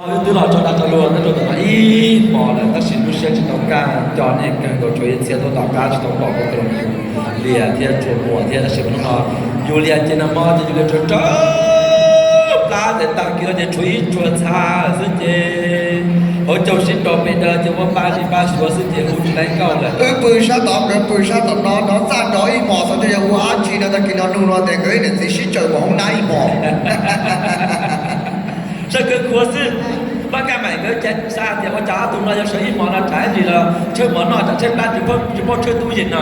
Wb twb los tso dag tso luag nyob rau ntawm no ib hmos lawm tab sis lub siab tsis tau kaj, cov neeg kawg nkaus tshuav ib txhia tuaj tom qab tsis tau pom kuv tus Yus Lias thiab Tsuas Muas thiab, tab sis mas hnub no Yus Lias ces nag hmo ces Yus Lias tshuav rau plab tes tag kis no ces tshuav ib tsuag txha xwb ces hauv caug sib nraus pes daws ces ua pa li pa xyuav xwb ces hu tsis tau nkauj lawm. Wb pw sab tod nkawd pw sab tom no, nov txaj nrov ib hmos xwb twb yog ua dab tsi no, tag kis no nug no tes nkawd ib niam txiv sib tsaws mus hoob nab ib hmos. Sawv kawg khuav xwb, pab kaj mam nkawd xav tias ua cas ob tug no yog sawv ib hmos no tsam ib ntsis los tshaib mov noj tsam tshaib plab tsis paub tshawb tub yees no.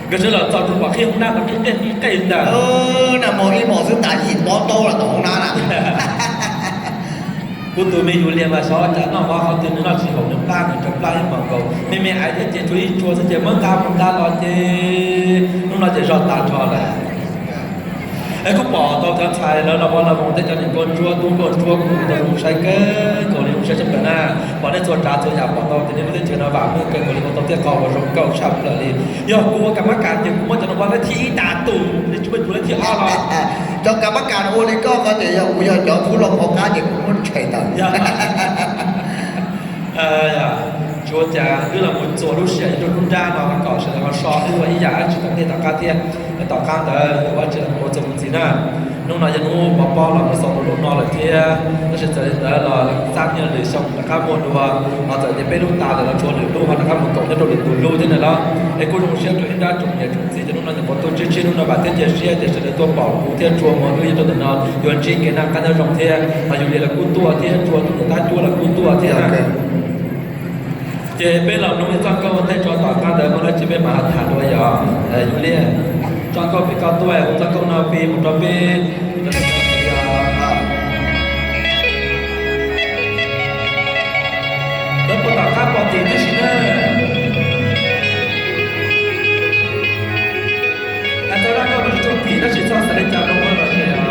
Nkawd sawv los txog rau pom qhib hoob nab los qhib qej qhib qej ntag. Nag hmo ib hmos xwb tas yim pob taub los tom hoob nab na. Kuv tus me Yus Lias mas xyov cas noj mov qhov twg nws noj tsis haum nws plab, nws raug plab ib hmos nkaus, me me ais thiab ces tshuav ib tsuag xwb ces muab nqa mus nqa los ces hnub no ces zog tas nrho lawm. Es kuj pom tau cov ntxhais lawv los ua los mus tej cov niam nkauj ntsuab tub nkauj ntsuab kuj tau zoo saib kawg nkaus li, zoo saib tshaj plaws na. Pom nej txhua tsav txhua yam pom tau tias nej lub teb chaws no vam meej kawg nkaus li, ua tau thiab qhov uas zoo nkauj tshaj plaws li. Yog kuv ua kas mab kas ces kuv muab cov no ua leej thib ib tas tus, nej tsis muaj tus leej thib ob los. Cov kas mab kas ua li koj ko ces yog kuv yog cov phub loj hauv qab ces kuv muab tshem tawm. Tsuav cas wb los mus txuas lub sij hawm nyob rau lub nrab no kom sawv daws ho so wb ua ib yam dab tsi tom ntej tom qab thiab. Tom qab ntawd yuav ua tsis los mus ua txuas mus ntxiv na. Hnub no yog hnub pov pob los mus xaus rau lub no lawm thiab, tab sis txawm li ntawd los xab niag lwm xyoo rov qab muaj dua, ho txawm tias peb lub tas lawm los tshuav lwm lub ho rov qab mus koom nyob rau lwm tus lub thiab na los. Es kuj zoo siab rau ib nrab tsoom niam tsoom txiv cov hnub no nyuam qhuav tuaj ntsib ntsib hnub no vam thiab cia siab tias sawv daws tuaj pom kuv thiab Tsuas Muas wb nyob rau ntawm no yuav ntsib kev noj qab nyob zoo thiab. Ho Yus Lias los kuj tuaj thiab, Tsuas tus niam tab cuab los kuj tuaj thiab na. Ces peb los mloog ib txoj nkauj ua ntej tso, tom qab ntawd muaj dab tsi peb mam ho tham dua yom. Yus Lias, txoj nkauj pem koj tuaj, ua txoj nkauj no pib mus rau peb. Lawv puas tom qab pom tim tib si na? Hais txog zaj nkauj mas tsis tshua tim tab sis txhob xav li cas rau ua los sis os.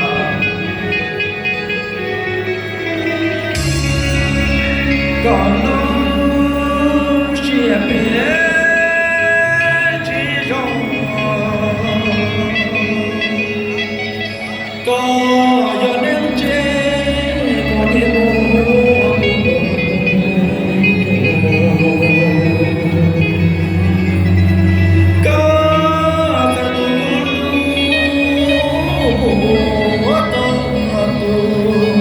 Kom lub siab phem tsis zoo, koj yog neeg tsev muaj niam muaj kuv, koj txawm tu kuv lub, kuv muab koj tus.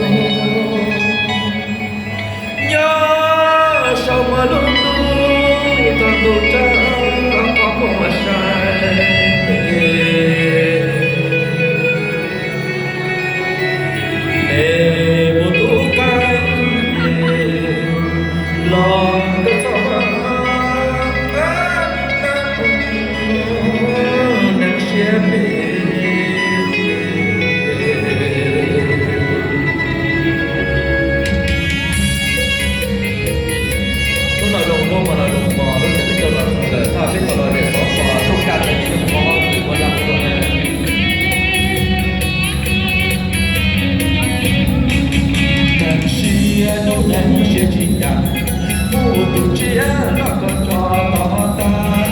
Nyob saum muaj lub ntuj tog ntuj tsawg qhov muaj sai, es mus tus kab los koj txhob neeg siab phem. Lub no zoo nkauj mas los zoo mos lub caij peb tau los txog lawm, thaj peb tau los tias xov xos rooj kaj teb tis zoo mos, ua zaj ua zoo na. Neeg siab dub neeg siab tsis yam, kuv tus tsiaj loj koj tso tod tag,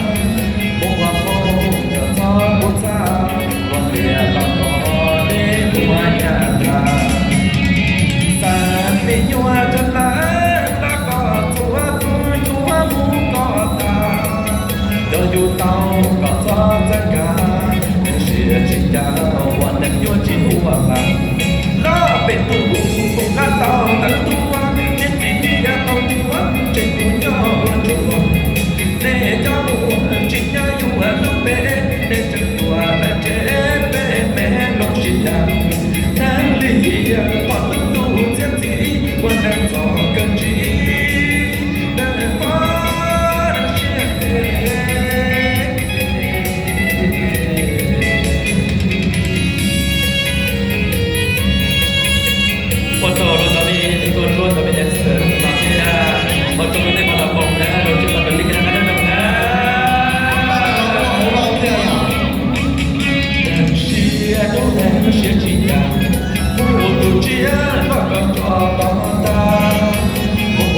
mus ua hmo mus nrog txhob kuv txhaj, ua liam los koj deb ua nyab tag. Xav me nyuam rov qab los koj txhua tus yuav mus koj tag, yog yus tau kom txhob txhawj nkag, neeg siab tsis yam ua neeg yuav tsis ua pa. Los peb tus hu tus qab tau ntawd tuaj, niam txiv tij tau tuaj, tseem tus nyob ua ntsuag. Nej cov muam tsis nyob yuav lub npe, nej tseem tuaj lawm tsev peb me loo siab yam. Neeg li pom lub ntuj txiaj txim, ua neeg txom kawg ntsib neeg pom siab phem. Ua tsaug rau cov me tub rua, cov me dancer no thiab, ua tsaug rau nej pab los koom na, rau siab pab rau nej na, nyob zoo na. Siab dub neeg siab tsis yam, kuv tus tsiaj loj koj tso tod tag, mus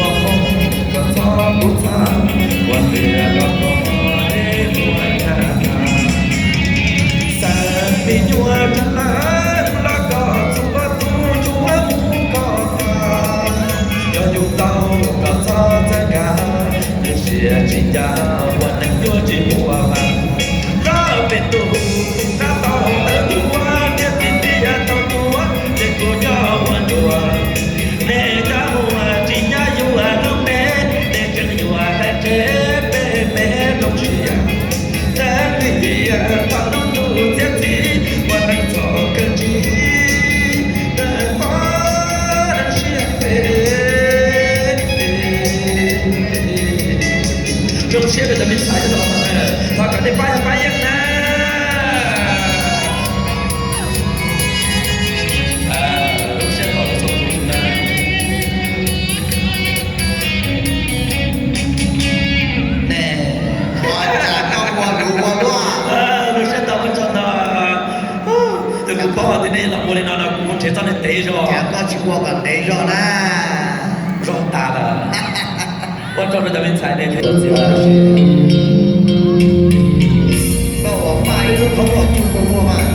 Lub siab rau cov me ntxhais cov no, thov kom nej pab yog pab yeej na. Lub siab tau txog tus na. Lub siab tau muaj tso no. Yog kuv paub tias nej los ua li no no kuv mus nrhiav txoj neeg ntev zog. Cas koj tsis ua kom ntev zog na? Zog tas lawm. Ua tsaug rau cov me ntxhais nej thiab. Koj uas paj ib lub qhov muag kuj tau muaj mas.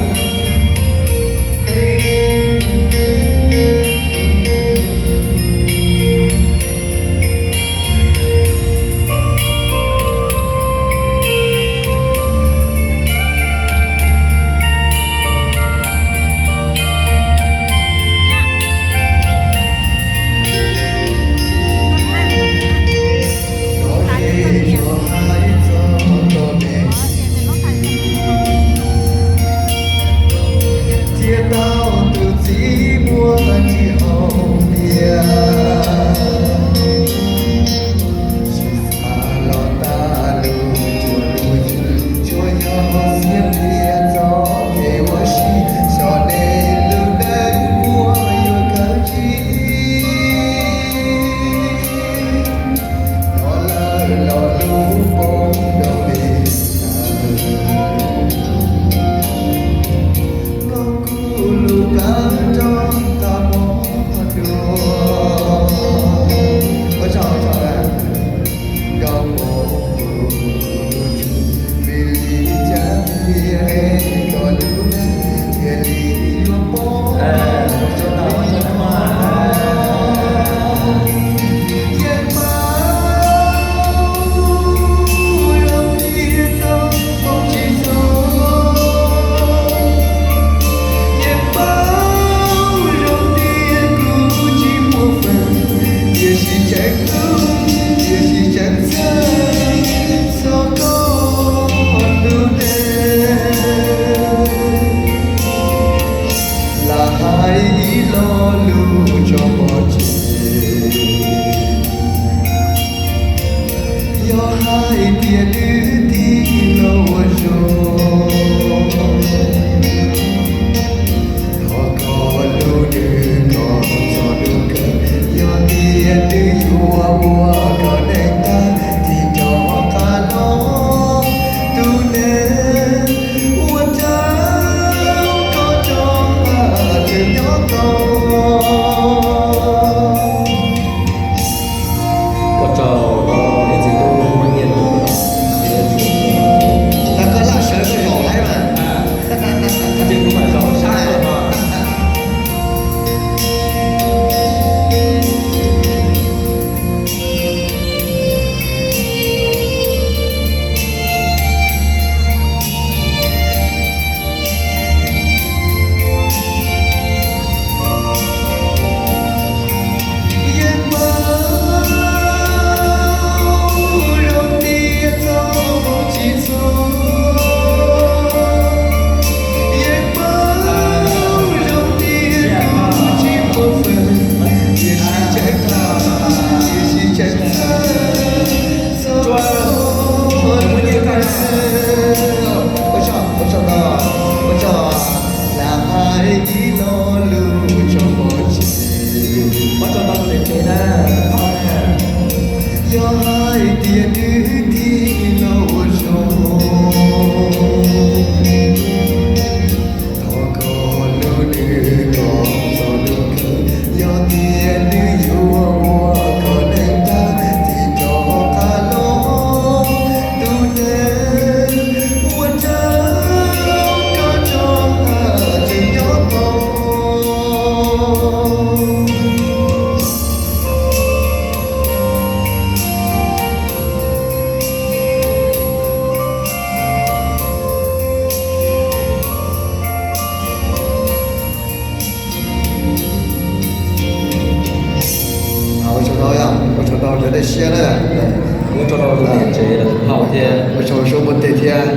Thiab tau tus txiv muaj tsis haum tiag. Tsis xav los tag lus tsuas lus yus tsuas yog xiab pliag txog kev ua si, xyov nej lub neej muaj yuav kawg tsis. Hnov lawm los lub poob rau li ntawd. Koj kuj lub plawv rau tag mob dua. Ua tsaug, ua tsaug. Nkauj Mos, vim li cas thiaj koj lub neej thiaj li yuav poob? Yeej paub zoo tias txog los tsis txog, yeej paub zoo tias kuv tsis muaj feem, tiam sis tseem hlub, tiam sis tseem txhawj txog koj lub neej. Lam hais ib lo lus tso pov tseg, yog hais tias nws tig los ua zoo, thov koj hlub nws kom txog hnub kawg. Yog tias nws yuav ua koj neej tag, tig rov qab los tus neeg ua cas koj tso nqa tseem nyob tau. Ua tsaug rau ib txiv tub muaj nyiaj lus. Koj laj sawv koj zaum laiv mas. Ces kuv mam zaum sab no. Yeej paub zoo tias txog los tsis txog, yeej paub zoo tias kuv tsis muaj feem, tiam sis tseem, tiam sis tseem txhawj txog. Ua tsaug, ua tsaug, ua tsaug. Lam hais ib lo lus tso pov tseg, ua tsaug tau tus niam tsev na, yog hais tias nws tig los ua zoo, thov koj hlub nws kom txog hnub kawg. Yog tias nws yuav ua koj neej tag, tig rov qab los tus neeg ua cas koj tso nqa tseem nyob tau. Ua tsaug ntau, ua tsaug ntau cov dej siab na. Ua tsaug ntau tus niam tsev lawv tus phauj thiab, ua tsaug Suab Npuag Teg thiab.